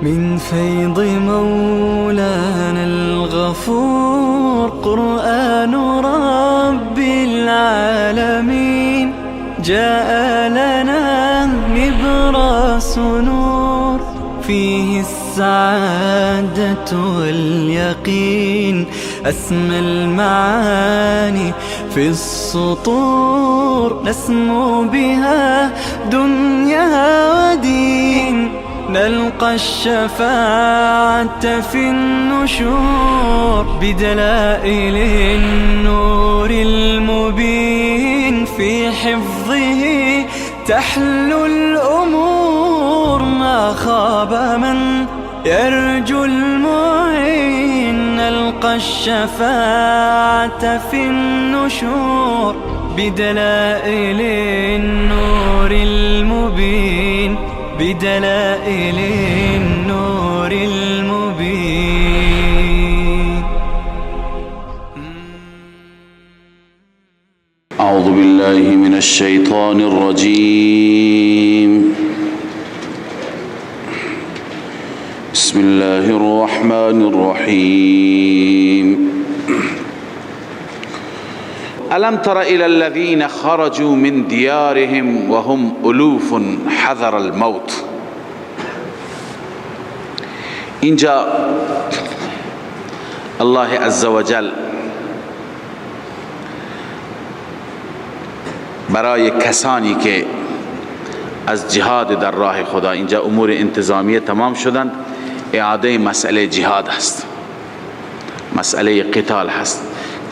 من فيض مولانا الغفور. قرآن رب العالمين جاء لنا نبراس نور، فيه السعادة واليقين، أسمى المعاني في السطور، نسمو بها دنيا ودين، نلقى الشفاعة في النشور، بدلائل النور المبين، في حفظه تحلو الأمور، ما خاب من يرجو المعين، نلقى الشفاعة في النشور، بدلائل النور المبين، بدلائل النور المبين. أعوذ بالله من الشيطان الرجيم. بسم الله الرحمن الرحيم. ألم تر إلى الذين خرجوا من ديارهم وهم ألوف حذر الموت. اینجا الله عزوجل برای کسانی که از جهاد در راه خدا، اینجا امور انتظامیه تمام شدند، اعاده مسئله جهاد هست، مسئله قتال هست.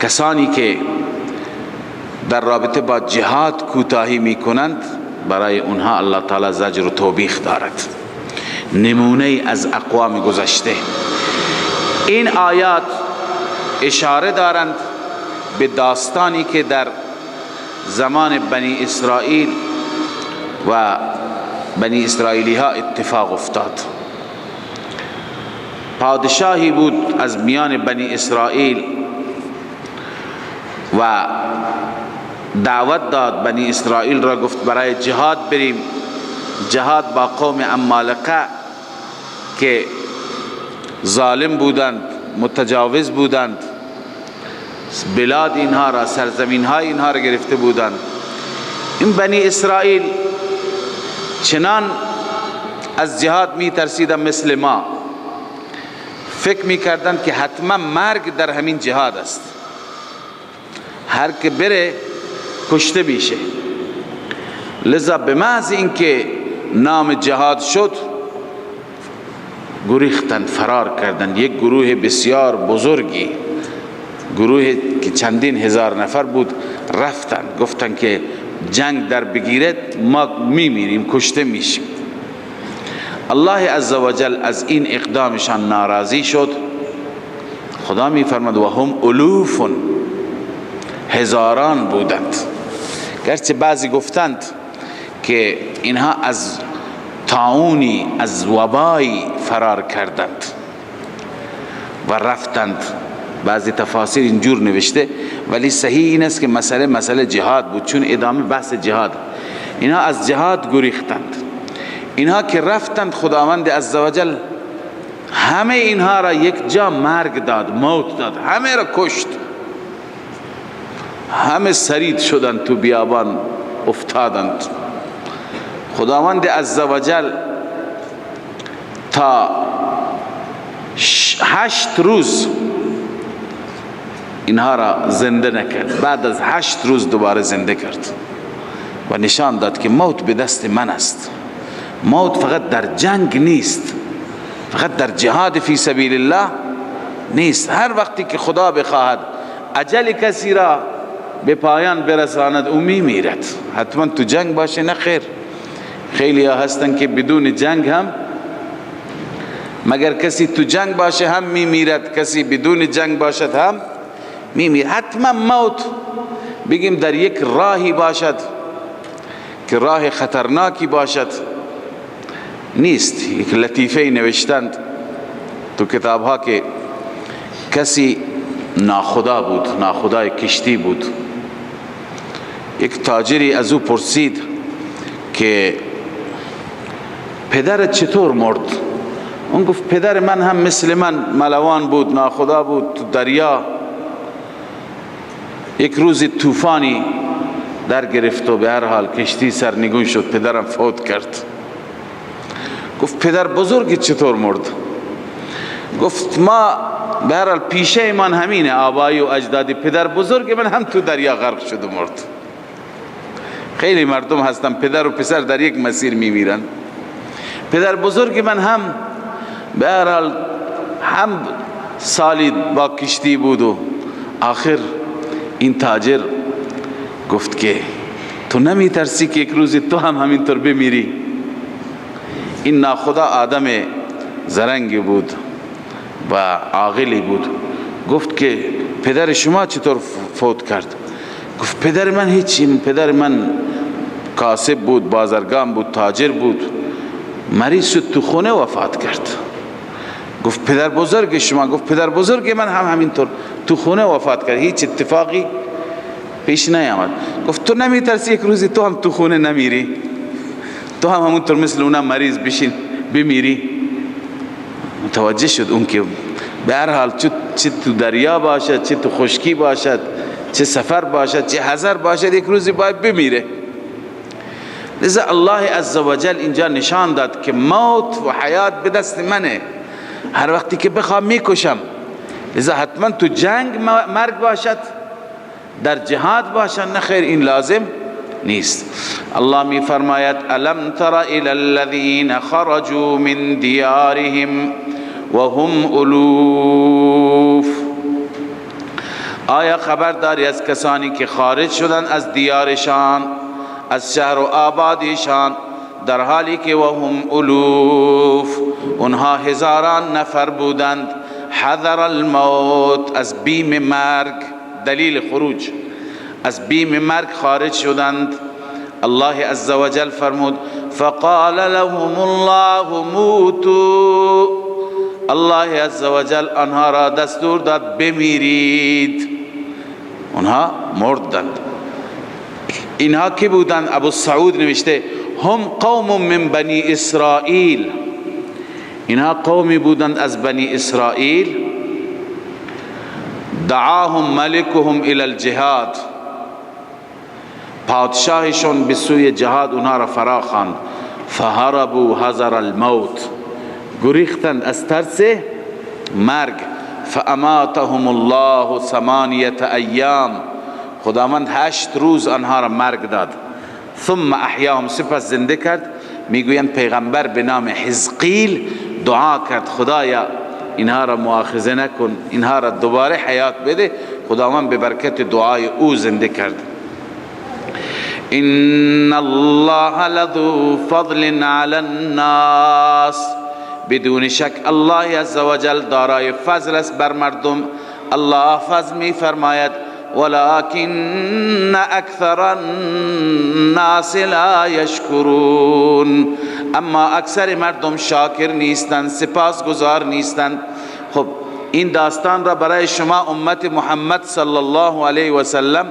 کسانی که در رابطه با جهاد کوتاهی میکنند، برای اونها الله تعالی زجر و توبیخ دارد، نمونه از اقوام گذشته. این آیات اشاره دارند به داستانی که در زمان بنی اسرائیل و بنی اسرائیلی ها اتفاق افتاد. پادشاهی بود از میان بنی اسرائیل و دعوت داد بنی اسرائیل را، گفت برای جهاد بریم، جهاد با قوم عمالقه که ظالم بودند، متجاوز بودند، بلاد اینها را، سرزمین های اینها را گرفته بودند. این بنی اسرائیل چنان از جهاد می ترسیدند مثل ما، فکر می کردند که حتما مرگ در همین جهاد است، هر که بره کشته میشه. لذا به محض اینکه نام جهاد شد گریختند، فرار کردند. یک گروه بسیار بزرگی، گروه که چندین هزار نفر بود، رفتند، گفتند که جنگ در بگیرد ما میمیریم، کشته میشیم. الله عزوجل از این اقدامشان ناراضی شد. خدا میفرماد و هم الوف، هزاران بودند. گرچه بعضی گفتند که اینها از طاعونی، از وبایی فرار کردند و رفتند، بعضی تفاسیر اینجور نوشته، ولی صحیح این است که مسئله جهاد بود، چون ادامه بحث جهاد. اینها از جهاد گریختند. اینها که رفتند، خداوند عزوجل همه اینها را یک جا مرگ داد، موت داد، همه را کشت، همه سرید شدند، تو بیابان افتادند. خداوند عزوجل تا 8 روز اینها را زنده نکرد. بعد از 8 روز دوباره زنده کرد و نشان داد که موت به دست من است. موت فقط در جنگ نیست، فقط در جهاد فی سبیل الله نیست. هر وقتی که خدا بخواهد اجل کسی را به پایان برساند، او میمیرد. حتما تو جنگ باشه؟ نه خیر، خیلی ها هستن که بدون جنگ هم، مگر کسی تو جنگ باشه هم میمیرد، کسی بدون جنگ باشد هم میمیرد. حتما موت بگیم در یک راهی باشد که راه خطرناکی باشد نیست. یک لطیفه نوشتند تو کتاب ها که کسی ناخدا بود، ناخدای کشتی بود. یک تاجری از او پرسید که پدرت چطور مرد؟ اون گفت پدر من هم مثل من ملوان بود، ناخدا بود، تو دریا یک روزی طوفانی در گرفت و به هر حال کشتی سرنگون شد، پدرم فوت کرد. گفت پدر بزرگی چطور مرد؟ گفت ما به هر حال پیشه من همینه، آبایی و اجدادی، پدر بزرگ من هم تو دریا غرق شد و مرد. خیلی مردم هستن پدر و پسر در یک مسیر میمیرن. پدر بزرگ من هم به هر حال هم سالی با کشتی بود و آخر این تاجر گفت که تو نمی ترسی که یک روزی تو هم همینطور بمیری؟ این ناخدا آدم زرنگی بود و عاقلی بود. گفت که پدر شما چطور فوت کرد؟ گفت پدر من هیچی، پدر من کاسب بود، بازرگان بود، تاجر بود، مریض شد تو خونه وفات کرد. گفت پدر بزرگ شما؟ گفت پدر بزرگ من هم همینطور تو خونه وفات کرد، هیچ اتفاقی پیش نیامد. گفت تو نمی ترسی یک روزی تو هم تو خونه نمیری، تو هم همونطور مثل اونا مریض بشین بمیری؟ متوجه شد اون که به هر حال چه تو دریا باشد، چه تو خشکی باشد، چه سفر باشد، چه حضر باشد، یک روزی باید بمیره. لذا الله عزوجل اینجا نشان داد که موت و حیات به دست منه، هر وقتی که بخوام میکشم. لذا حتما تو جنگ مرگ باشد، در جهاد باشد، نه خیر، این لازم نیست. الله می فرماید الم تر الی الذین خرجوا من دیارهم وهم الوف. آیا خبر داری از کسانی که خارج شدند از دیارشان، از شهر و آبادیشان، در حالی که وهم الوف، اونها هزاران نفر بودند، حذر الموت، از بیم مرگ، دلیل خروج، از بیم مرگ خارج شدند. الله عزوجل فرمود فقال لهم الله موتوا. الله عزوجل آنها را دستور داد بمیرید، آنها مردند. اینها کی بودند؟ ابو سعود نوشته هم قوم من بنی اسرائیل، اینها قومی بودند از بنی اسرائیل. دعاهم ملکهم الی الجهاد، پادشاهشون به سوی جهاد اونها را فرا خواند. فهربوا حذر الموت، گریختند از ترس مرگ. فاماتهم الله ثمانیه ایام، خداوند 8 روز آنها را مرگ داد. ثم احیاهم، سپس زنده کرد. میگویند پیغمبر به نام حزقیل دعا کرد خدایا اینها را مؤاخذه نکن، اینها را دوباره حیات بده. خداوند به برکت دعای او زنده کرد. ان الله لذو فضل علی الناس، بدون شک الله عزوجل دارای فضل است بر مردم. الله فضل می فرماید ولكن اکثر الناس لا یشکرون، اما اکثر مردم شاکر نیستند، سپاسگزار نیستند. خب این داستان را برای شما امت محمد صلی الله علیه و سلم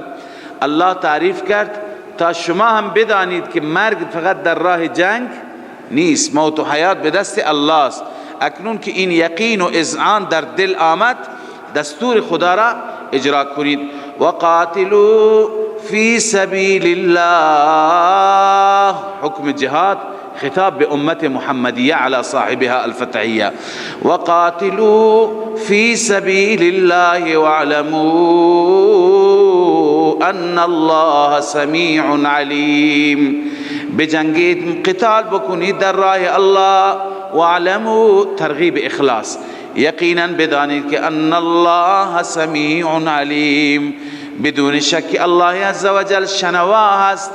الله تعریف کرد تا شما هم بدانید که مرگ فقط در راه جنگ نیست، موت و حیات به دست الله است. اکنون که این یقین و اذعان در دل آمد، دستور خدا را اجرا کنید. وقاتلوا فی سبیل الله، حکم جهاد خطاب به امت محمدیه علی صاحبها الفتحیه. وقاتلوا فی سبیل الله واعلموا ان الله سمیع علیم، بجنگید، قتال بکنید در راه الله. واعلموا، ترغیب اخلاص، یقینا بدانید که ان الله سمیع علیم، بدون شک الله عزوجل شنوا هست،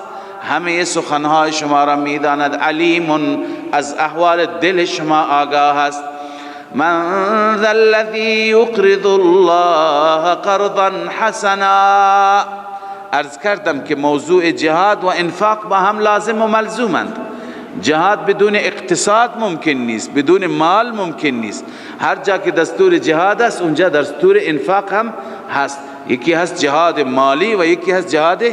همه سخنهای شما را میداند، علیم، از احوال دل شما آگاه است. من ذا الذی یقرض الله قرضا حسنا، عرض کردم که موضوع جهاد و انفاق با هم لازم و ملزومند. جهاد بدون اقتصاد ممکن نیست، بدون مال ممکن نیست. هر جا که دستور جهاد است اونجا دستور انفاق هم هست. یکی هست جهاد مالی و یکی هست جهاد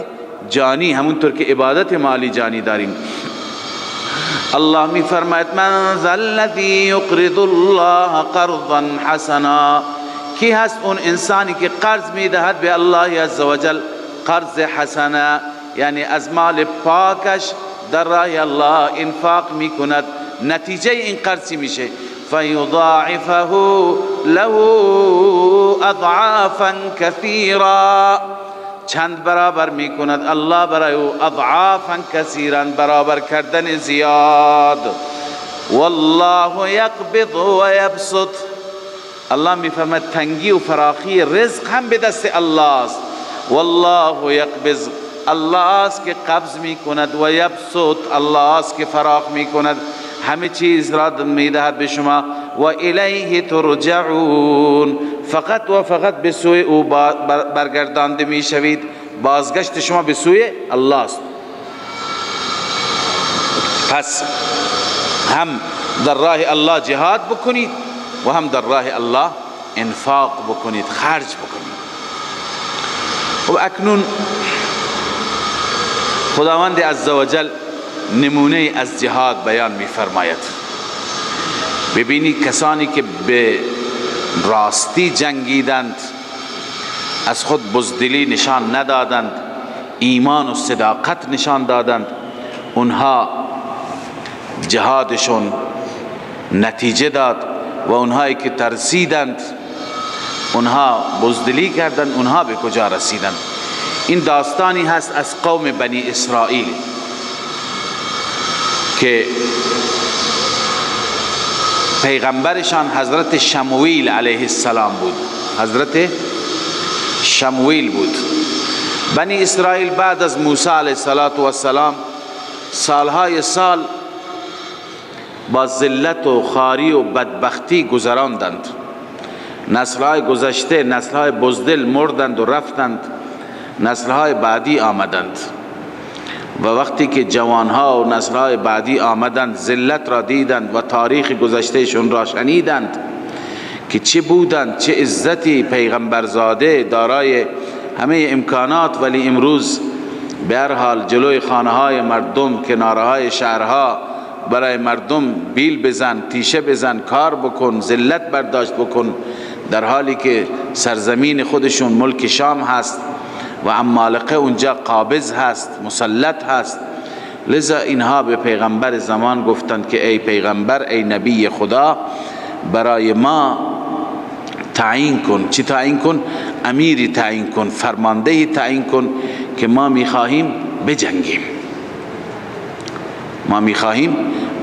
جانی، همونطور که عبادت مالی جانی داریم. الله می فرماید من ذا الذی یقرض الله قرضا حسنا، کی هست اون انسانی که قرض میدهد به الله عزوجل قرض حسنا، یعنی از مال پاکش در راه الله انفاق میکند، نتیجه این قرض میشه؟ فیضاعفه له اضعافا کثیرا، چند برابر میکند الله برای او، اضعافا کثیرا، برابر کردن زیاد. والله یقبض و یبسط، الله میفرماید تنگی و فراخی رزق هم به دست الله است. والله یقبض، الله است که قبض میکند، و یبسط، الله است که فراخ میکند، همه چیز را میدهد به شما. و الیه ترجعون، فقط و فقط به سوی او برگردانده میشوید، بازگشت شما به سوی الله است. پس هم در راه الله جهاد بکنید و هم در راه الله انفاق بکنید، خرج بکنید. و اکنون خداوند عزوجل نمونه از جهاد بیان می فرماید. ببینید کسانی که به راستی جنگیدند، از خود بزدلی نشان ندادند، ایمان و صداقت نشان دادند، اونها جهادشون نتیجه داد، و اونهایی که ترسیدند، اونها بزدلی کردند، اونها به کجا رسیدند؟ این داستانی هست از قوم بنی اسرائیل که پیغمبرشان حضرت شموئیل علیه السلام بود. حضرت شموئیل بود. بنی اسرائیل بعد از موسی علیه السلام سالهای سال با ذلت و خواری و بدبختی گذراندند. نسلهای گذشته، نسلهای بزدل مردند و رفتند، نسلهای بعدی آمدند، و وقتی که جوانها و نسلهای بعدی آمدند، ذلت را دیدند و تاریخ گذشتهشون را شنیدند که چه بودند، چه عزتی، پیغمبرزاده دارای همه امکانات، ولی امروز به هر حال جلوی خانه های مردم، کناره های شهرها برای مردم بیل بزن، تیشه بزن، کار بکن، ذلت برداشت بکن، در حالی که سرزمین خودشون ملک شام هست و عمالقه اونجا قابض هست، مسلط هست. لذا اینها به پیغمبر زمان گفتند که ای پیغمبر، ای نبی خدا، برای ما تعیین کن. چی تعیین کن؟ امیری تعیین کن، فرماندهی تعیین کن که ما میخواهیم بجنگیم، ما میخواهیم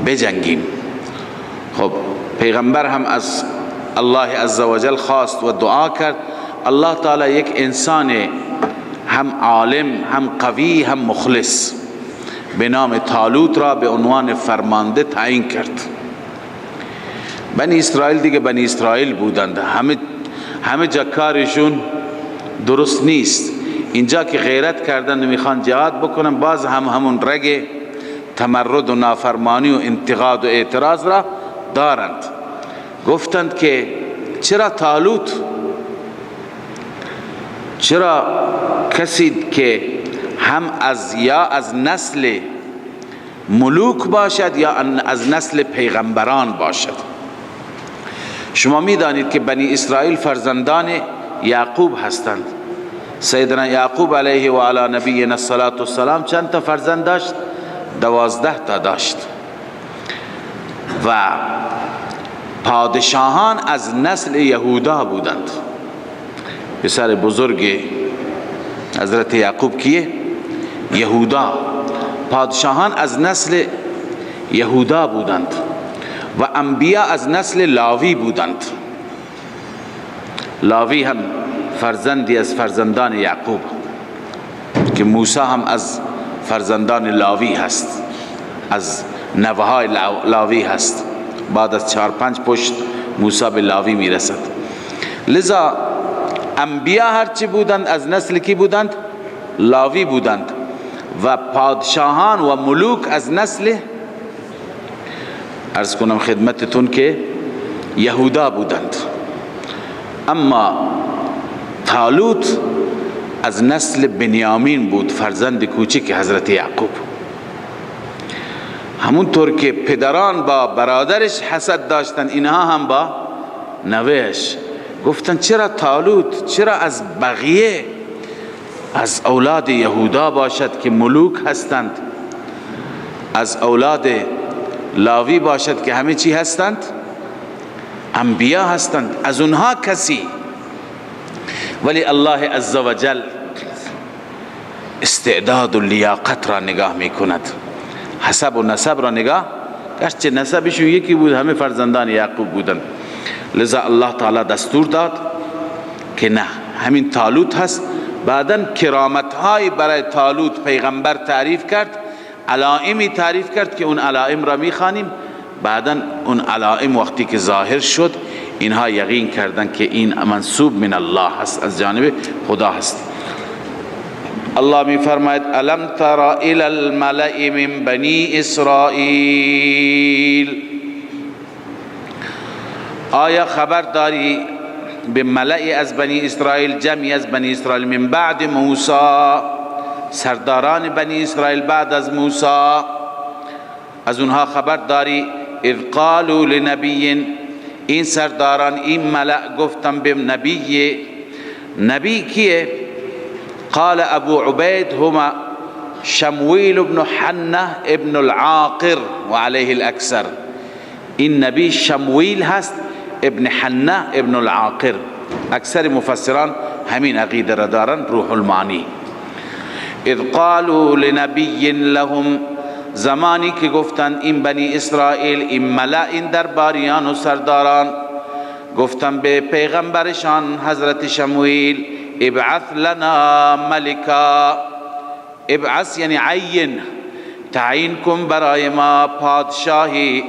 بجنگیم. خب پیغمبر هم از الله عزوجل خواست و دعا کرد. الله تعالی یک انسان هم عالم، هم قوی، هم مخلص به نام طالوت را به عنوان فرمانده تعیین کرد. بنی اسرائیل دیگه بنی اسرائیل بودند، همه جا کارشون درست نیست. اینجا که غیرت کردند و میخوان جهاد بکنن، باز هم همون رگ تمرد و نافرمانی و انتقاد و اعتراض را دارند. گفتند که چرا طالوت، چرا کسی که هم از یا از نسل ملوک باشد یا از نسل پیغمبران باشد؟ شما میدانید که بنی اسرائیل فرزندان یعقوب هستند. سیدنا یعقوب علیه و علی نبینا الصلاة والسلام چند تا فرزند داشت؟ 12 تا داشت. و پادشاهان از نسل یهودا بودند. پسر بزرگ حضرت یعقوب کیه؟ یهودا. پادشاهان از نسل یهودا بودند و انبیا از نسل لاوی بودند. لاوی هم فرزندی از فرزندان یعقوب که موسی هم از فرزندان لاوی هست، از نوه‌های لاوی هست. بعد از 4-5 پشت موسی به لاوی میرسد. لذا انبیا هرچی بودند از نسل کی بودند؟ لاوی بودند. و پادشاهان و ملوک از نسل، عرض کنم خدمتتون، که یهودا بودند. اما طالوت از نسل بنیامین بود، فرزند کوچک حضرت یعقوب. همونطور که پدران با برادرش حسد داشتن، اینها هم با نوهش. گفتن چرا طالوت، چرا از بقیه از اولاد یهودا باشد که ملوک هستند، از اولاد لاوی باشد که همه چی هستند، انبیا هستند، از اونها کسی. ولی الله عزوجل استعداد و لیاقت را نگاه میکند، حسب و نسب را نگاه، گرچه نسبشون یکی بود، همه فرزندان یعقوب بودند. لذا الله تعالی دستور داد که نه، همین طالوت هست. بعدا کرامت های برای طالوت پیغمبر تعریف کرد، علائمی تعریف کرد که اون علائم را میخوانیم. بعدا اون علائم وقتی که ظاهر شد، اینها یقین کردن که این منسوب من الله هست، از جانب خدا هست. الله می فرماید الم تر الی الملأ من بنی اسرائیل، آیا خبر داری به ملأ از بنی اسرائیل، جمعی از بنی اسرائیل، من بعد موسی، سرداران بنی اسرائیل بعد از موسی، از اونها خبر داری؟ اذ قالوا لنبی، این سرداران، این ملأ گفتن به نبی. نبی کیه؟ قال ابو عبید هما شمویل ابن حنه ابن العاقر و علیه الاکثر. این نبی شمویل هست ابن حنه ابن العاقر، اکثر مفسران همین عقیده را دارن، روح المعانی. اذ قالوا لنبی لهم، زمانی که گفتن این بنی اسرائیل، این ملأ، این درباریان و سرداران، گفتن به پیغمبرشان حضرت شمویل ابعث لنا ملکا، ابعث یعنی عین، تعیین کن برای ما پادشاهی،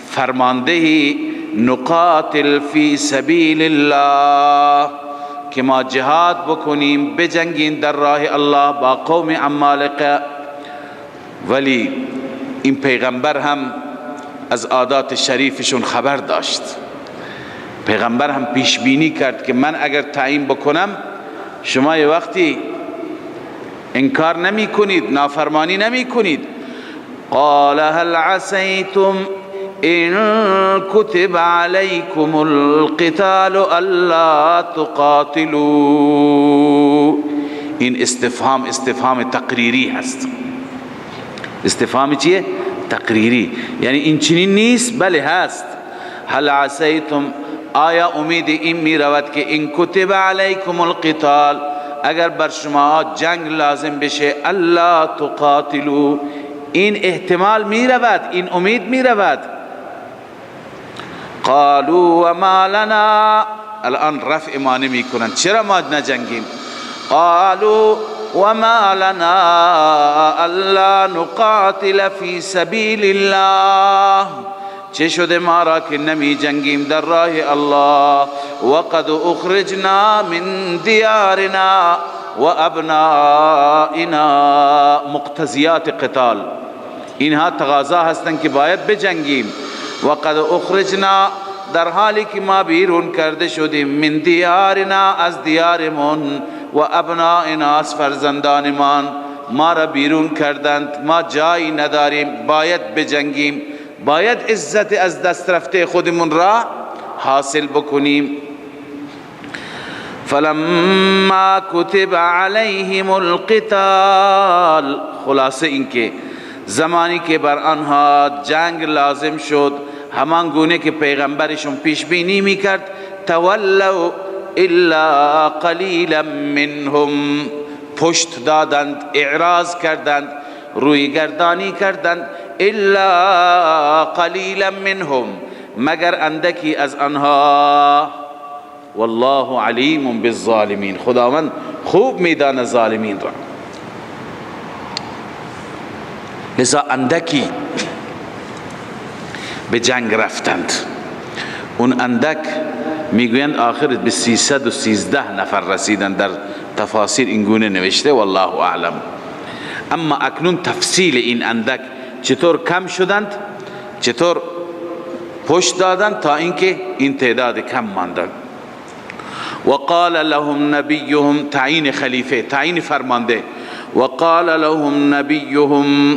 فرماندهی، نقاتل فی سبیل الله، که ما جهاد بکنیم، بجنگیم در راه الله با قوم عمالقه. ولی این پیغمبر هم از عادات شریفشون خبر داشت. پیغمبر هم پیش بینی کرد که من اگر تعیین بکنم شما یه وقتی انکار نمی کنید، نافرمانی نمی کنید. قال هل عسیتم ان كتب علیکم القتال الا تقاتلوا. این استفهام، استفهام تقریری هست. استفهام چیه؟ تقریری، یعنی این چنین نیست، بله هست. هل عسیتم، آیا امید این می رود که این کتب علیکم القتال، اگر بر شما جنگ لازم بشه، الا تقاتلوا، این احتمال می رود، این امید می رود. قالوا وما لنا، الان رفع ما نمی کنن، چرا ما نجنگیم؟ قالوا وما لنا الا نقاتل فی سبیل الله، چه شده ما را که نمی جنگیم در راه الله. وقد اخرجنا من دیارنا و ابنائنا، مقتضیات قتال، اینها تقاضا هستند که باید بجنگیم. وقد اخرجنا، در حالی که ما بیرون کرده شدیم، من دیارنا، از دیارمون، و ابنائنا، از فرزندانمان، ما را بیرون کردند، ما جایی نداریم، باید بجنگیم، باید عزت از دست رفته خودمون را حاصل بکنیم. فلما کتب علیهم القتال، خلاصه اینکه زمانی که بر آنها جنگ لازم شد، همان گونه که پیغمبرشون پیش بینی میکرد، تولوا الا قلیلا منهم، پشت دادند، اعراض کردند، روی گردانی کردند، الا قلیلا منهم، مگر اندکی از آنها. والله علیم بالظالمین، خداوند خوب میدان ظالمین را. لذا اندکی به جنگ رفتند. اون اندک میگویند آخر به 313 نفر رسیدند، در تفاسیر این گونه نوشته، والله اعلم. اما اکنون تفصیل این اندک چطور کم شدند، چطور پشت دادند تا اینکه این تعداد کم ماندند. وقال لهم نبیهم، تعیین خلیفه، تعیین فرمانده. وقال لهم نبیهم،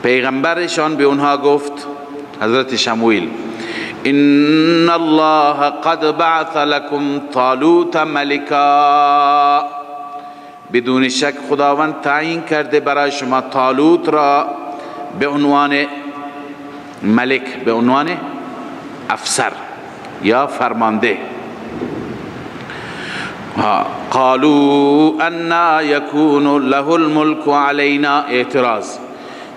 پیغمبرشان به اونها گفت، حضرت شموئیل، ان الله قد بعث لكم طالوت ملکا، بدون شک خداوند تعیین کرده برای شما طالوت را به عنوان ملک، به عنوان افسر یا فرمانده. قالوا انا یکون له الملک علینا، اعتراض،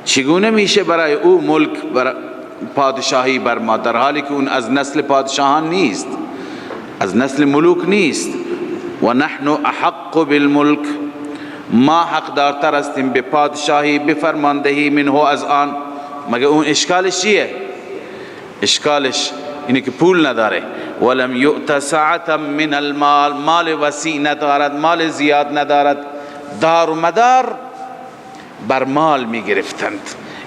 چگونه میشه برای او ملک، بر پادشاهی بر ما، در حالی که اون از نسل پادشاهان نیست، از نسل ملوک نیست. و نحن احق بالملک، ما حقدارتر هستیم به پادشاهی، به فرماندهی، منه از آن. مگه اون اشکالش چیه؟ اشکالش اینه که پول نداره. ولم یؤت سعة من المال، مال وسیع ندارد، مال زیاد ندارد، دار و مدار بر مال می گرفتند،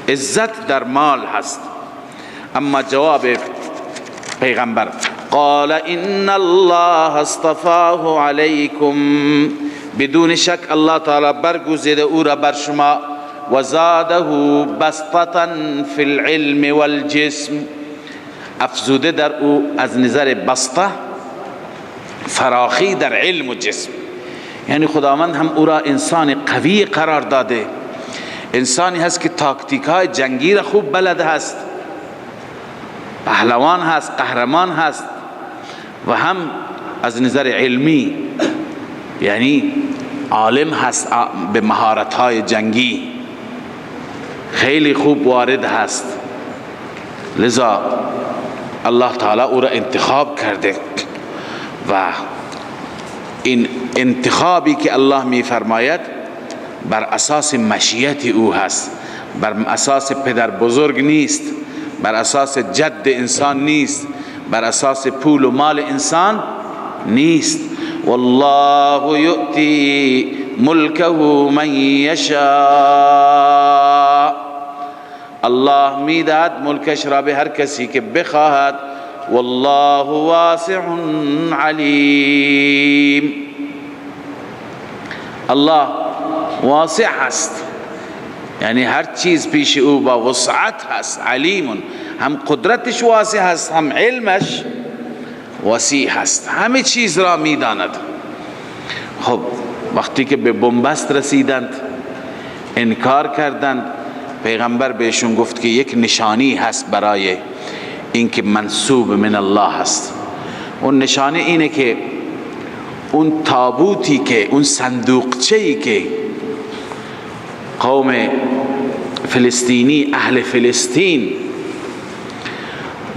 عزت در مال هست. اما جواب پیغمبر، قال ان الله اصطفاه علیکم، بدون شک الله تعالی برگزیده او را بر شما، و زاده بسطة فی العلم والجسم، افزوده در او از نظر بسطه فراخی در علم و جسم. یعنی خداوند هم او را انسان قوی قرار داده، انسانی هست که تاکتیک های جنگی را خوب بلد هست، پهلوان هست، قهرمان هست، و هم از نظر علمی یعنی عالم هست، به مهارت های جنگی خیلی خوب وارد هست. لذا الله تعالی او را انتخاب کرده و این انتخابی که الله می فرماید بر اساس مشیت او هست، بر اساس پدر بزرگ نیست، بر اساس جد انسان نیست، بر اساس پول و مال انسان نیست. والله یؤتی ملکه من یشاء، الله میدهد ملکش را به هر کسی که بخواهد. والله واسع علیم، الله واسع هست، یعنی هر چیز پیش او با وسعت هست. علیم، هم قدرتش واسع هست، هم علمش وسیع هست، همه چیز را میداند. خب وقتی که به بنبست رسیدند، انکار کردند، پیغمبر بهشون گفت که یک نشانی هست برای اینکه منسوب من الله هست. اون نشانه اینه که اون تابوتی که، اون صندوقچه‌ای که قوم فلسطینی، اهل فلسطین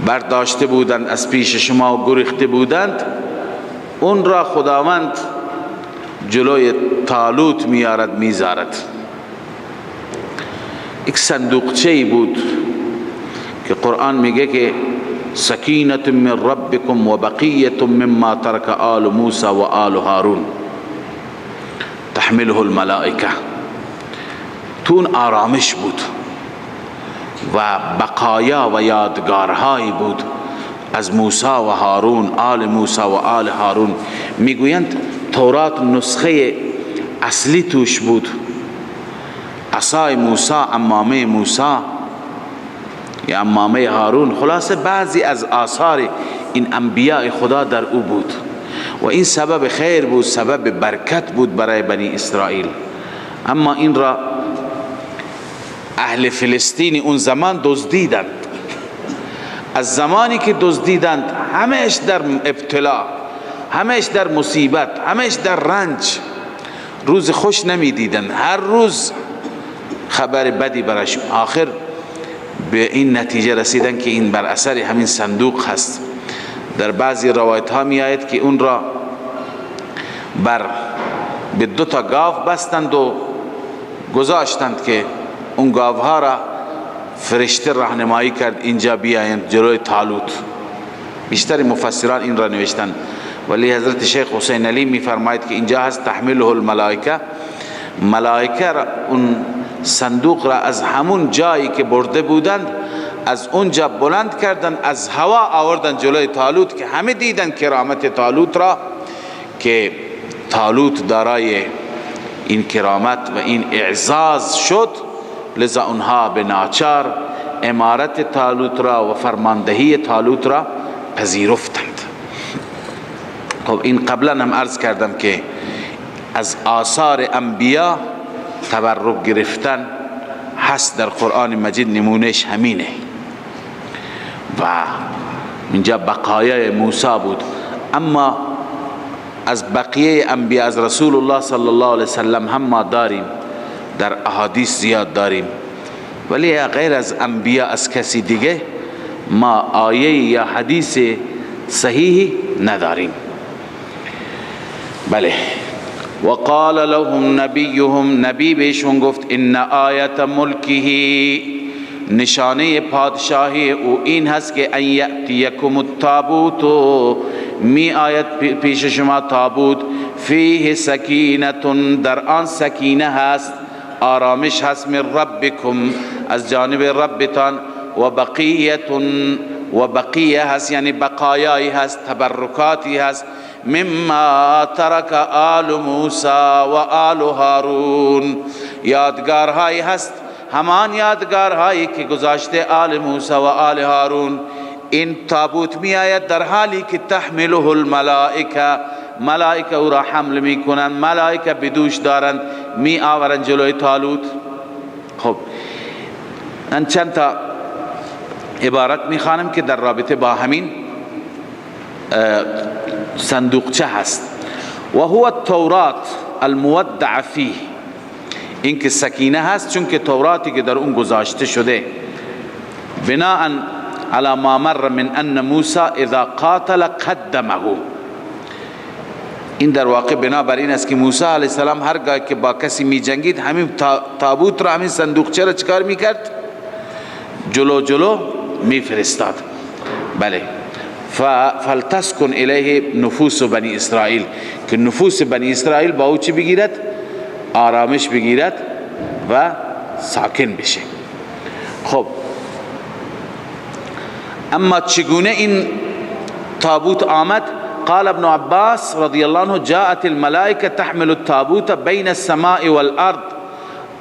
برداشته بودند از پیش شما و گریخته بودند، اون را خداوند جلوی طالوت میارد، میذارد. یک صندوقچه‌ای بود که قرآن میگه که سکینة من ربکم و بقیة مما ترک آل موسی و آل هارون تحمله الملائکه. تون آرامش بود و بقایا و یادگارهایی بود از موسی و هارون، آل موسی و آل هارون. میگویند تورات نسخه اصلی توش بود، عصای موسی، عمامه موسی یا عمامه هارون، خلاصه بعضی از آثار این انبیاء خدا در او بود و این سبب خیر بود، سبب برکت بود برای بنی اسرائیل. اما این را اهل فلسطین اون زمان دزدیدند. از زمانی که دزدیدند همش در ابتلا، همش در مصیبت، همش در رنج، روز خوش نمیدیدند، هر روز خبر بدی برایشون. آخر به این نتیجه رسیدن که این بر اثر همین صندوق هست. در بعضی روایت ها می آید که اون را بر به دو تا گاو بستند و گذاشتند که اون گاوها را فرشته راهنمایی کرد اینجا بیایند جلوی طالوت. بیشتر مفسران این را نوشتند، ولی حضرت شیخ حسین علی می فرماید که اینجا هست تحمله الملائکه، ملائکه را اون صندوق را از همون جایی که برده بودند از اونجا بلند کردند، از هوا آوردن جلوی طالوت که همه دیدن کرامت طالوت را، که طالوت دارای این کرامت و این اعزاز شد لذا اونها به ناچار امارت طالوت را و فرماندهی طالوت را پذیرفتند. خب این قبلا هم عرض کردم که از آثار انبیا تبرک گرفتن هست در قرآن مجید، نمونهش همینه و اینجا بقایای موسی بود. اما از بقیه انبیا، از رسول الله صلی الله علیه وسلم هم ما داریم، در احادیث زیاد داریم، ولی غیر از انبیا از کسی دیگه ما آیه یا حدیث صحیح نداریم. بله. وقال لهم نبیهم، نبی بهشون گفت ان آیت ملکه، نشانه پادشاهی او این هست که ان یأتیکم التابوت، می آید پیش شما تابوت، فیه سکینة، در آن سکینه هست، آرامش هست، من ربکم، از جانب ربتان، و بقیه، و بقیه هست یعنی بقایایی هست، تبرکاتی هست، مما ترک آل موسی و آل هارون، یادگارهایی هست، همان یادگارهایی که گذاشته آل موسی و آل هارون. این تابوت می آید در حالی که تحمله الملائکه، ملائکه او را حمل می کنند، ملائکه بدوش دارند، می آورند جلوی طالوت. خب من چند تا عبارت می خوانم که در رابطه با همین صندوقچه هست. و هو التورات المودع فیه، این که سکینه هست چون که توراتی که در اون گذاشته شده، بناء على ما مر من ان موسی اذا قاتل قدمه، این در واقع بنابر این است که موسی علیه السلام هرگاه که با کسی می جنگید همین تابوت را، همین صندوقچه را چکار می کرد؟ جلو جلو می فرستاد. بله. فلتسکن الیه نفوس بنی اسرائیل، که نفوس بنی اسرائیل با او چی بگیرد؟ آرامش بگیرد و ساکن بشه. خب اما چگونه این تابوت آمد؟ قال ابن عباس رضی الله عنه جاءت الملائکه تحمل التابوت بین السماء والارض،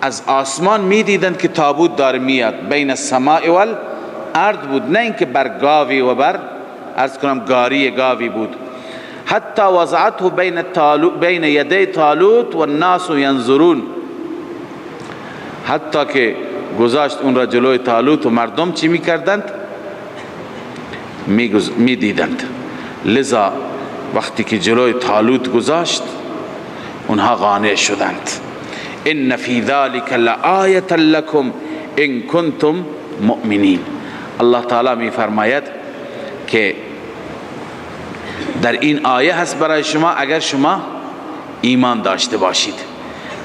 از آسمان می دیدند که تابوت داره میاد، بین السماء والارض بود، نه اینکه بر گاوی و بر عرض کنم گاری گاوی بود. حتی وضعته بین یدی طالوت والناس ینظرون، حتی که گذاشت اون را جلوی طالوت و مردم چی میکردند؟ میدیدند. لذا وقتی که جلوی طالوت گذاشت اونها قانع شدند. ان فی ذلک لآیة لکم ان کنتم مؤمنین. الله تعالی می فرماید که در این آیه هست برای شما اگر شما ایمان داشته باشید.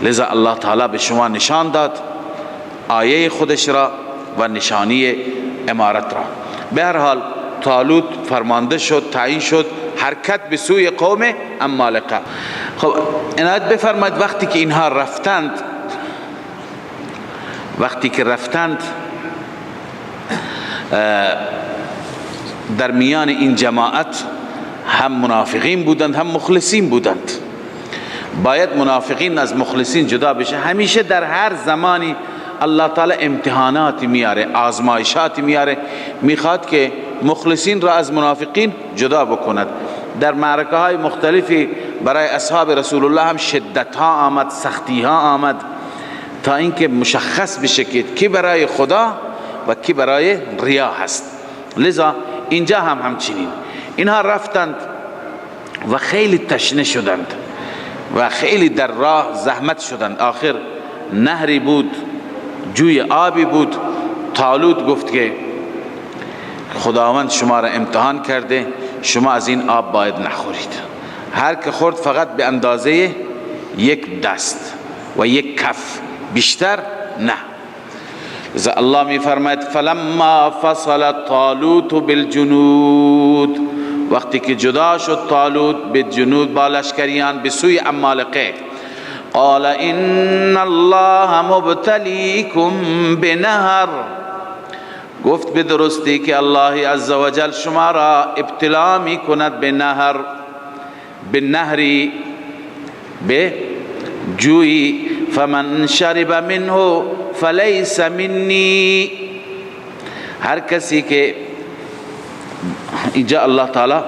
لذا الله تعالی به شما نشان داد آیه خودش را و نشانی امارت را. به هر حال طالوت فرمانده شد، تعیین شد، حرکت به سوی قوم عمالقه. خب عنایت بفرمایید وقتی که اینها رفتند، وقتی که رفتند در میان این جماعت هم منافقین بودند هم مخلصین بودند. باید منافقین از مخلصین جدا بشه. همیشه در هر زمانی الله تعالی امتحانات میاره، آزمایشات میاره، میخواد که مخلصین را از منافقین جدا بکند. در معرکه های مختلفی برای اصحاب رسول الله هم شدت ها آمد، سختی ها آمد، تا اینکه مشخص بشه که کی برای خدا و کی برای ریا هست. لذا اینجا هم همچنین اینها رفتند و خیلی تشنه شدند و خیلی در راه زحمت شدند. آخر نهری بود، جوی آبی بود. طالوت گفت که خداوند شما را امتحان کرده، شما از این آب باید نخورید. هر که خورد فقط به اندازه یک دست و یک کف، بیشتر نه. لذا الله می فرماید فلما فصل طالوت بالجنود، وقتی که جدا شد طالوت به جنود با لشکریان به سوی عمالقه، قال ان الله مبتلیکم بنهر، گفت به درستی که الله عزوجل شما را ابتلا می کند به نهر، به نهری، به جویی، فمن شرب منه فلیس منی. هر کسی که اینجا الله تعالی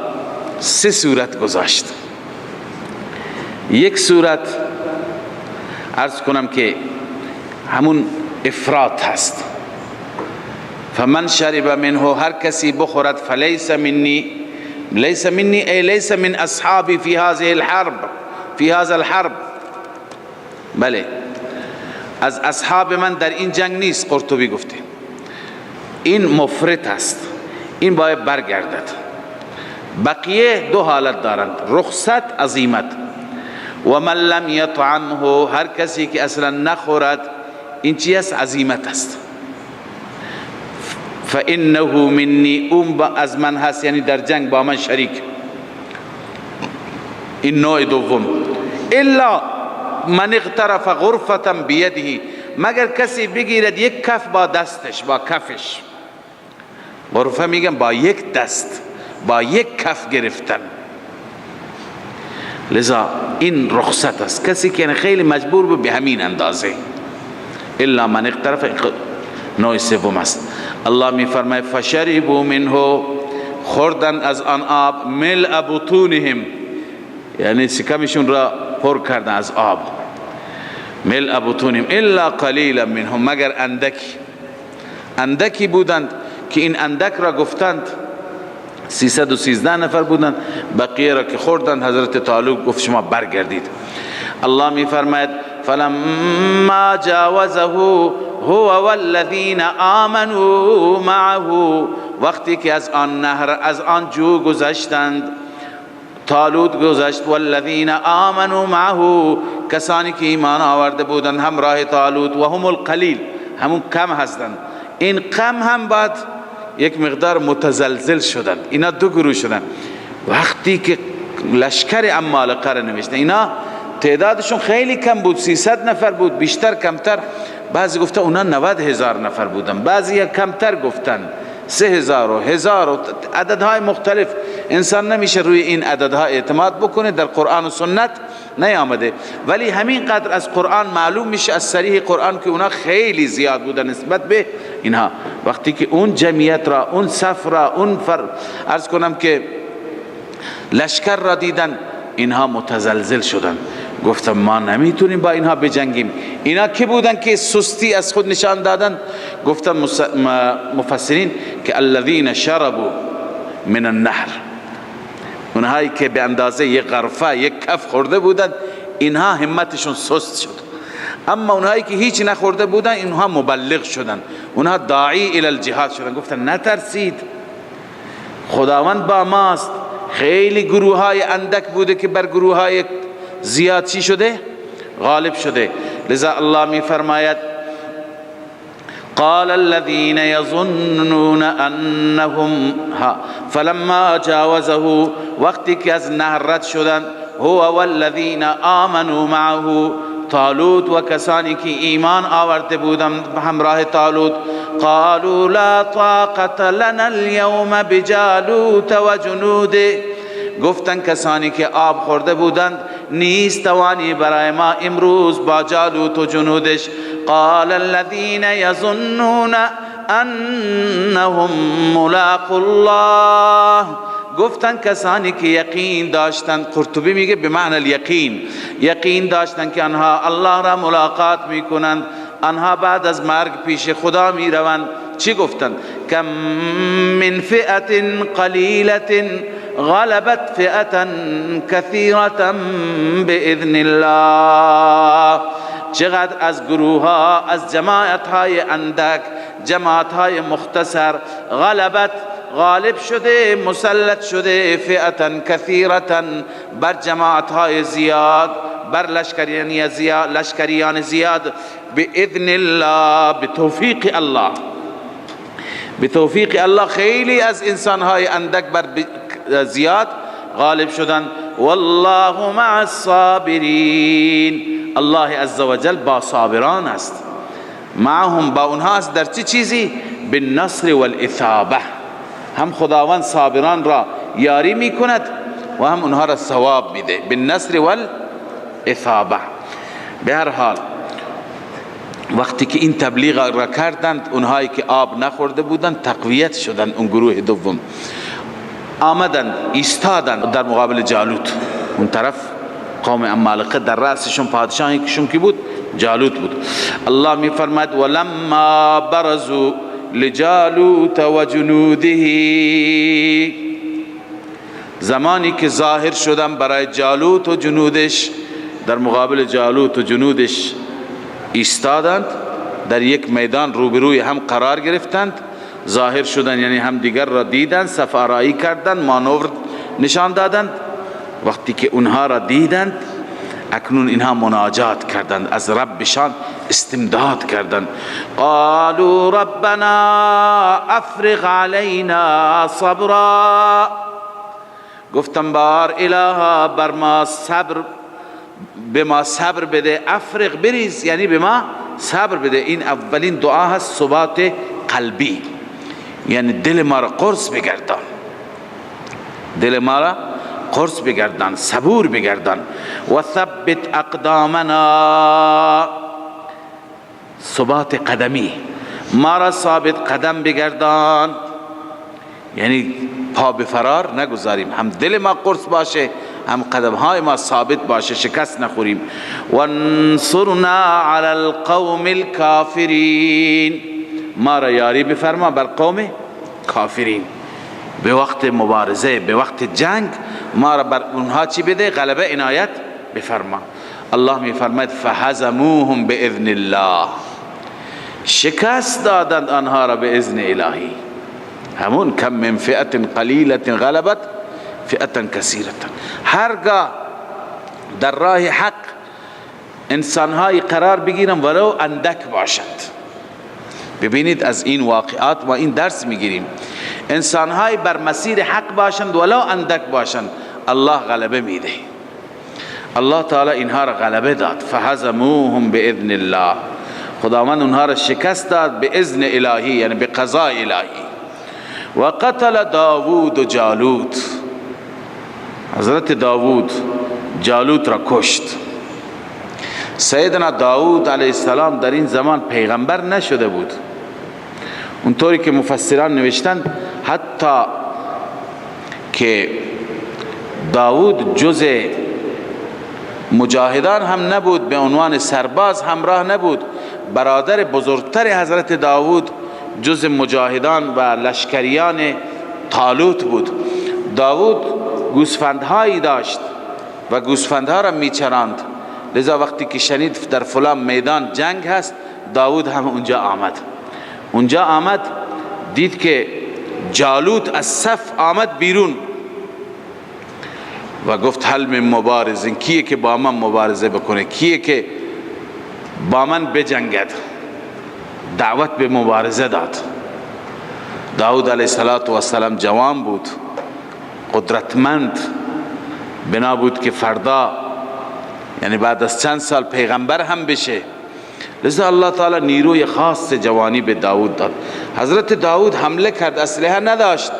سه صورت گذاشت. یک صورت عرض کنم که همون افراط هست. فمن شرب منه، هر کسی بخورد، فلیس منی، لیس منی ای لیس من اصحابی فی هذه الحرب، فی هذا الحرب. بله، از اصحاب من در این جنگ نیست. قرطبی گفته این مفرط است، این باید برگردد. بقیه دو حالت دارند، رخصت، عزیمت. و من لم یطعمه، هر کسی که اصلا نخورد، این چی است؟ عزیمت است. فانه منی، اون از من هست، یعنی در جنگ با من شریک. این نوع دوم. الا من اغترف غرفة بیده، مگر کسی بگیرد یک کف با دستش، با کفش. غرفه میگم با یک دست، با یک کف گرفتن. لذا این رخصت است، کسی که خیلی مجبور بود به همین اندازه. الا من اغترف، نوع سوم است. الله می فرماید فشربوا منه، خوردن از آن آب، ملء بطونهم، یعنی شکمشون را پر کردن از آب. ملء بطونهم الا قلیلا منهم، مگر اندکی، اندکی بودند که این اندک را گفتند 313 نفر بودند. بقیه را که خوردند، حضرت طالوت گفت شما برگردید. الله می فرماید فلما جاوزه هو والذین آمنوا معه، وقتی که از آن نهر، از آن جو گذشتند، طالوت گذشت، والذین آمنوا معه، کسانی که ایمان آورده بودند همراه طالوت، و هم القلیل، همون کم هستند. این کم هم بعد یک مقدار متزلزل شدند. اینا دو گروه شدند. وقتی که لشکر عمالقه را نوشتن، اینا تعدادشون خیلی کم بود، 300 نفر بود، بیشتر کمتر. بعضی گفته اونا 90,000 نفر بودن، بعضی کمتر گفتن 3,000 و 1,000 و عددهای مختلف. انسان نمیشه روی این عددها اعتماد بکنه، در قرآن و سنت نیامده، ولی همین قدر از قرآن معلوم میشه، از صریح قرآن، که اونا خیلی زیاد بودن نسبت به اینها. وقتی که اون جمعیت را، اون صف را، اون عرض کنم که لشکر را دیدن، اینها متزلزل شدن. گفتم ما نمیتونیم با اینها بجنگیم. اینا کی بودن که سستی از خود نشان دادن؟ گفتم مفسرین که الذین شربوا من النهر، اونهایی که به اندازه یک غرفه، یک کف خورده بودن، اینها همتشون سست شد. اما اونهایی که هیچ نخورده بودن، اینها مبلغ شدن، اونها داعی الی الجهاد شدن. گفتن نترسید، خداوند با ماست. خیلی گروه های اندک بوده که بر گروه های زیاد چی شده؟ غالب شده. لذا الله می فرماید قال الذين يظنون انهم فلما جاوزه، وقتی که از نهر رد شدند، هو والذین آمنوا معه، طالوت و کسانی که ایمان آورده بودند همراه طالوت، قالوا لا طاقة لنا اليوم بجالوت و جنوده، گفتن کسانی که آب خورده بودند نیست توانی برای ما امروز با جالوت و جنودش. قال الذين يظنون انهم ملاقوا الله، گفتن کسانی که یقین داشتند، قرطبی میگه به معنی الیقین، یقین داشتند که آنها الله را ملاقات میکنند، آنها بعد از مرگ پیش خدا میروند. چی گفتند؟ کم من فئة قلیلة غلبت فئة کثیرة بإذن الله. چقدر از گروه ها، از جماعت های اندک، جماعت های مختصر، غلبت غالب شده، مسلط شده، فئة کثیرة بر جماعت های زیاد، بر لشکریان زیاد، لشکریان زیاد، بإذن الله، بتوفیق الله، بتوفیق الله. خیلی از انسان های اندک بر زیاد غالب شدن. والله مع الصابرین، الله عزوجل با صابران است، معهم با اونها است. در چه چیزی؟ بالنصر والاثابه. هم خداوند صابران را یاری میکند و هم اونها را ثواب میده، بالنصر والاثابه. به هر حال وقتی که این تبلیغ را کردند، اونهایی که آب نخورده بودند تقویت شدند. اون گروه دوم آمدند ایستادند در مقابل جالوت. اون طرف قوم عمالقه در رأسشون پادشاهیشون کی بود؟ جالوت بود. الله می فرماید ولما برزوا لجالوت و جنوده، زمانی که ظاهر شدن برای جالوت و جنودش، در مقابل جالوت و جنودش ایستادند، در یک میدان روبروی هم قرار گرفتند، ظاهر شدن یعنی هم دیگر را دیدند، صف آرایی کردند، مانور نشان دادند. وقتی که اونها را دیدند، اکنون اینها مناجات کردند، از ربشان استمداد کردند. قالوا ربنا افرغ علینا صبرا، گفتم بار الها بر ما صبر، به ما صبر بده. افرغ بریز یعنی به ما صبر بده. این اولین دعا هست، ثبات قلبی، یعنی دل ما را قرص بگردان، دل ما را قرص بگردان، صبور بگردان. و ثبت اقدامنا، ثبات قدمی، ما را ثابت قدم بگردان، یعنی پا به فرار نگذاریم، هم دل ما قرص باشه، هم قدم های ما ثابت باشه، شکست نخوریم. وانصرنا علی القوم الکافرین، ما را یاری بفرما بر قوم کافرین. به وقت مبارزه، به وقت جنگ، ما را بر اونها چی بده؟ غلبه عنایت بفرما. الله می فرماید فهزموهم باذن الله، شکست دادند آنها را به اذن الهی. همون کم من فئة قلیلة غلبت فئة کثیرة. هرگاه در راه حق انسانهای قرار بگیرن ولو اندک باشند. ببینید از این واقعات ما این درس میگیریم، انسانهای بر مسیر حق باشند ولو اندک باشند، الله غلبه میده. الله تعالی اینها را غلبه داد. فهزموهم باذن الله، خداوند اونها را شکست داد به اذن الهی، یعنی به قضاء الهی. و قتل داوود جالوت، حضرت داوود جالوت را کشت. سیدنا داوود علیه السلام در این زمان پیغمبر نشده بود، اونطوری که مفسران نوشتند حتی که داوود جز مجاهدان هم نبود، به عنوان سرباز همراه نبود. برادر بزرگتر حضرت داوود جز مجاهدان و لشکریان طالوت بود. داوود گوسفندهایی داشت و گوسفندها را میچراند، لذا وقتی که شنید در فلان میدان جنگ هست، داوود هم اونجا آمد. اونجا آمد، دید که جالوت از صف آمد بیرون و گفت هل من مبارزین، کیه که با من مبارزه بکنه، کیه که با من بجنگد. دعوت به مبارزه داد. داود علیه السلام جوان بود، قدرتمند، بنا بود که فردا یعنی بعد از چند سال پیغمبر هم بشه. لذا الله تعالی نیروی خاص جوانی به داود داد. حضرت داود حمله کرد، اسلحه نداشت،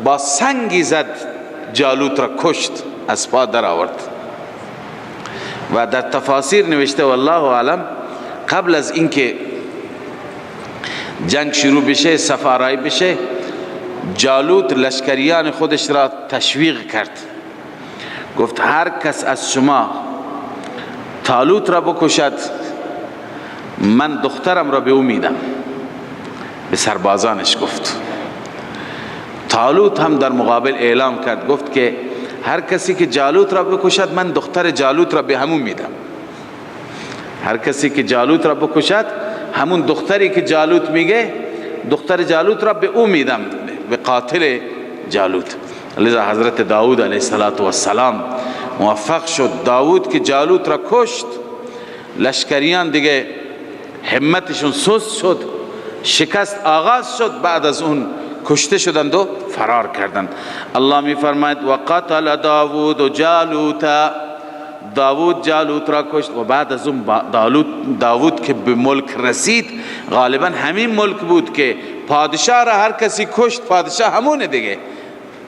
با سنگی زد جالوت را کشت، از پا در آورد. و در تفاسیر نوشته والله اعلم قبل از اینکه جنگ شروع بشه، سفارای بشه، جالوت لشکریان خودش را تشویق کرد، گفت هر کس از شما طالوت را بکشد من دخترم را به او میدم. به سربازانش گفت. طالوت هم در مقابل اعلام کرد، گفت که هر کسی که جالوت را بکشد من دختر جالوت را به همون میدم. هر کسی که جالوت را بکشد، همون دختری که جالوت میگه، دختر جالوت را به او میدم، به قاتل جالوت. لذا حضرت داود علیه السلام موفق شد. داود که جالوت را کشت، لشکریان دیگه همتشون سست شد، شکست آغاز شد. بعد از اون کشته شدند و فرار کردند. الله می فرماید و قتل داود جالوت، داود جالوت را کشت. و بعد از اون داود که به ملک رسید، غالبا همین ملک بود که پادشاه را هر کسی کشت، پادشاه همونه دیگه.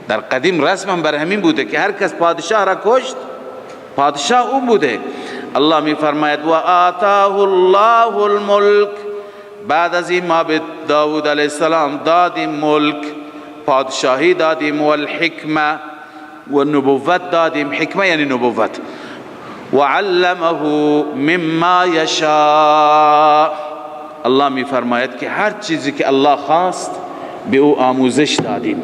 در قدیم رسم هم بر همین بوده که هر کس پادشاه را کشت، پادشاه اون بوده. الله می فرماید و آتاه الله الملک، بعد از این ما به داود علیه السلام دادیم ملک، پادشاهی دادیم، و الحکمه و نبوت دادیم. حکمه یعنی نبوت. و علمه مما یشاء، الله می فرماید که هر چیزی که الله خواست به او آموزش دادیم.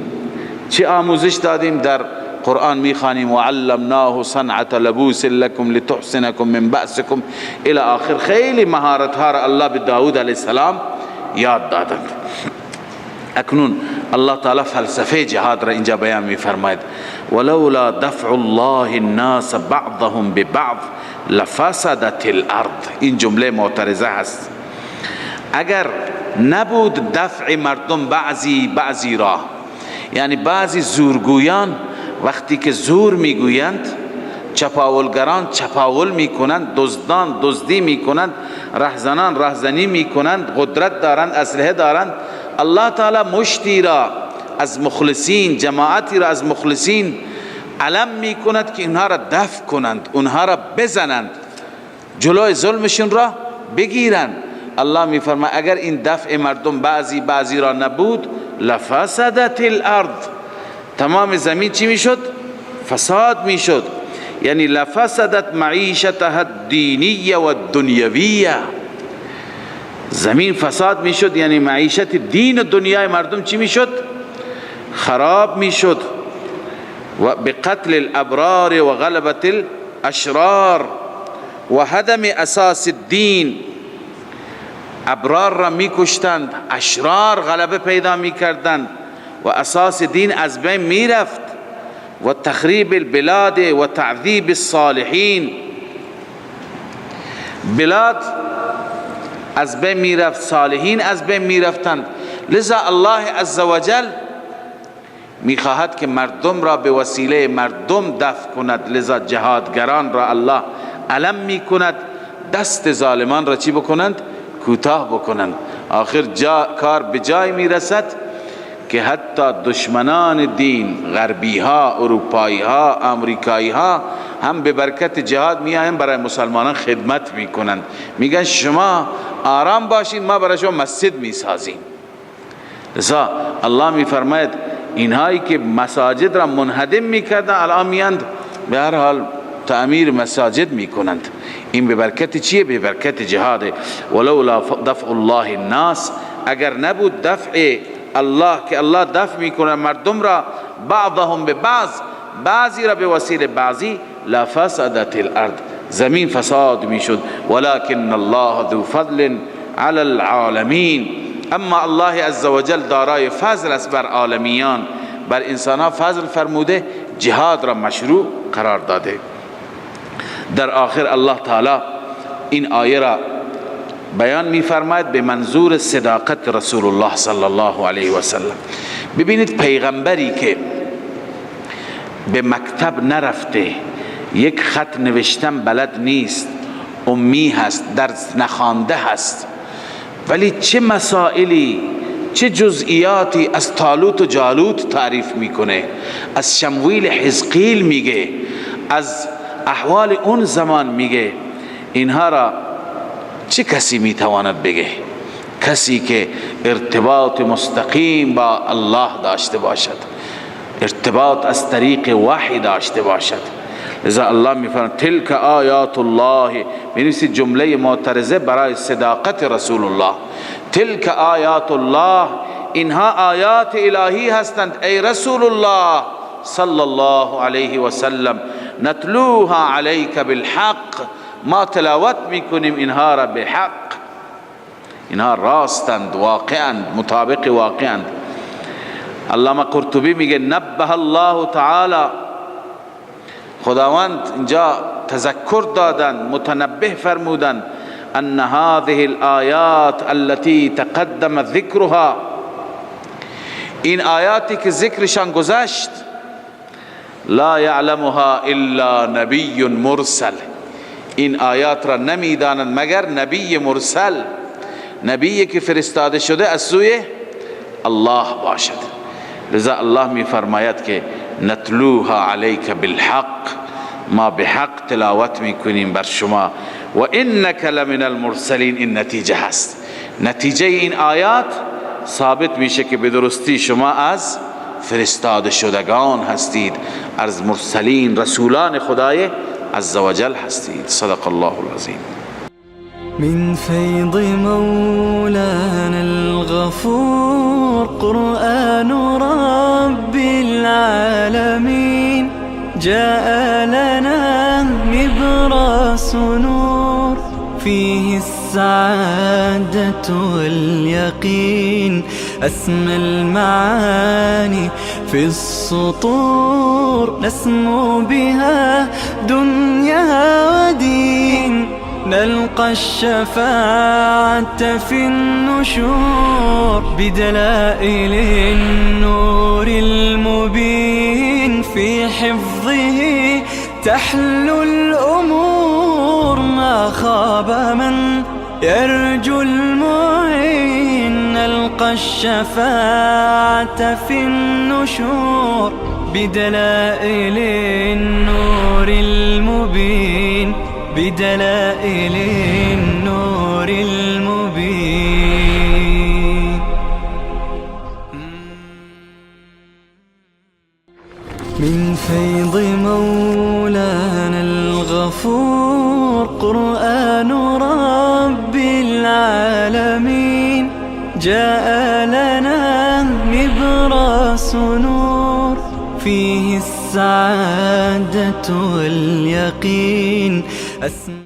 چه آموزش دادیم؟ در قرآن میخوانیم و علمناه صنعة لبوس لكم لتحصنكم من بأسكم الى آخر. خیلی مهارت ها را الله به داود علیه السلام یاد دادند. اکنون الله تعالی فلسفه جهاد را اینجا بیان میفرماید. ولولا دفع الله الناس بعضهم ببعض لفسدت الارض. این جمله معترضه هست. اگر نبود دفع مردم بعضی بعضی را، یعنی بعضی زورگویان وقتی که زور میگویند، چپاولگران چپاول میکنند، دزدان دزدی میکنند، رهزنان رهزنی میکنند، قدرت دارند، اسلحه دارند، الله تعالی مشتی را از مخلصین، جماعتی را از مخلصین علم میکند که اینها را دفع کنند، اونها را بزنند، جلوی ظلمشون را بگیرند. الله میفرماید اگر این دفع مردم بعضی بعضی را نبود، لفسدت الارض، تمام زمین چی میشد؟ فساد میشد. یعنی لفسدت معیشتها الدینیه و الدنیویه، زمین فساد میشد، یعنی معیشت دین و دنیای مردم چی میشد؟ خراب میشد. و بقتل الابرار و غلبت الاشرار و هدم اساس الدین، ابرار را میکشتند، اشرار غلبه پیدا میکردند و اساس دین از بین میرفت. و تخریب البلاد و تعذیب الصالحین، بلاد از بین میرفت، صالحین از بین میرفتند. لذا الله عزوجل میخواهد که مردم را به وسیله مردم دفع کند. لذا جهادگران را الله علم میکند، دست ظالمان را چی بکنند؟ کوتاه بکنند. آخر کار به جای میرسد که حتی دشمنان دین، غربی ها، اروپایی ها، امریکایی ها هم به برکت جهاد میآیند برای مسلمانان خدمت میکنند. میگن شما آرام باشین، ما برای شما مسجد میسازیم. لذا الله میفرماید اینهایی که مساجد را منهدم میکردن الان میاند به هر حال تعمیر مساجد میکنند. این به برکت چیه؟ به برکت جهاد. ولولا دفع الله الناس، اگر نبود دفع الله که الله دفع میکنه مردم را، بعضهم به بعض، بعضی را به وسیله بعضی، لفسدت الارض، زمین فساد میشد. ولكن الله ذو فضل علی العالمین، اما الله عزوجل دارای فضل است بر عالمیان، بر انسان ها فضل فرموده، جهاد را مشروع قرار داده. در آخر الله تعالی این آیه را بیان می‌فرماید به منظور صداقت رسول الله صلی الله علیه و سلم. ببینید پیغمبری که به مکتب نرفته، یک خط نوشتن بلد نیست، امی هست، درس نخوانده هست، ولی چه مسائلی، چه جزئیاتی از طالوت و جالوت تعریف میکنه، از شمویل حزقیل میگه، از احوال اون زمان میگه. اینها را چه کسی میتواند بگه؟ کسی که ارتباط مستقیم با الله داشته باشد، ارتباط از طریق وحی داشته باشد. لذا الله میفرماید تلک آیات الله، بنویسید جمله معترضه برای صداقت رسول الله. تلک آیات الله، اینها آیات الهی هستند ای رسول الله صلی الله علیه و سلم. نتلوها علیک بالحق، ما تلاوت میکنیم اینها را به حق، اینها راستند، واقعند، مطابق واقعند. علامه قرطبی میگه نبه الله تعالی، خداوند اینجا تذکر دادند، متنبه فرمودند، ان هذه الآیات التي تقدم ذکرها، این آیاتی که ذکرشان گذشت، لا یعلمها الا نبی مرسل، این آیات را نمیدانند مگر نبی مرسل، نبی که فرستاده شده از سوی الله باشد. لذا الله می فرماید که نتلوها علیک بالحق، ما به حق تلاوت میکنیم بر شما. و انک لمن المرسلین، این نتیجه هست. نتیجه این آیات ثابت میشه که به درستی شما از فرستاده شدگان هستید، از مرسلین، رسولان خدای عزوجل هستید. صدق الله العظیم. من فیض مولانا الغفور قرآن رب العالمین جاء لنا نبراس نور فيه السعادة واليقين أسمى المعاني في السطور نسمو بها دنيا ودين نلقى الشفاعة في النشور بدلائل النور المبين في حفظه تحلو الأمور ما خاب من يرجو المعين نلقى الشفاعة في النشور بدلائل النور المبين بدلائل النور المبين. من فيض مولانا الغفور قرآن رب العالمين جاء لنا نبراس نور فيه السعادة واليقين.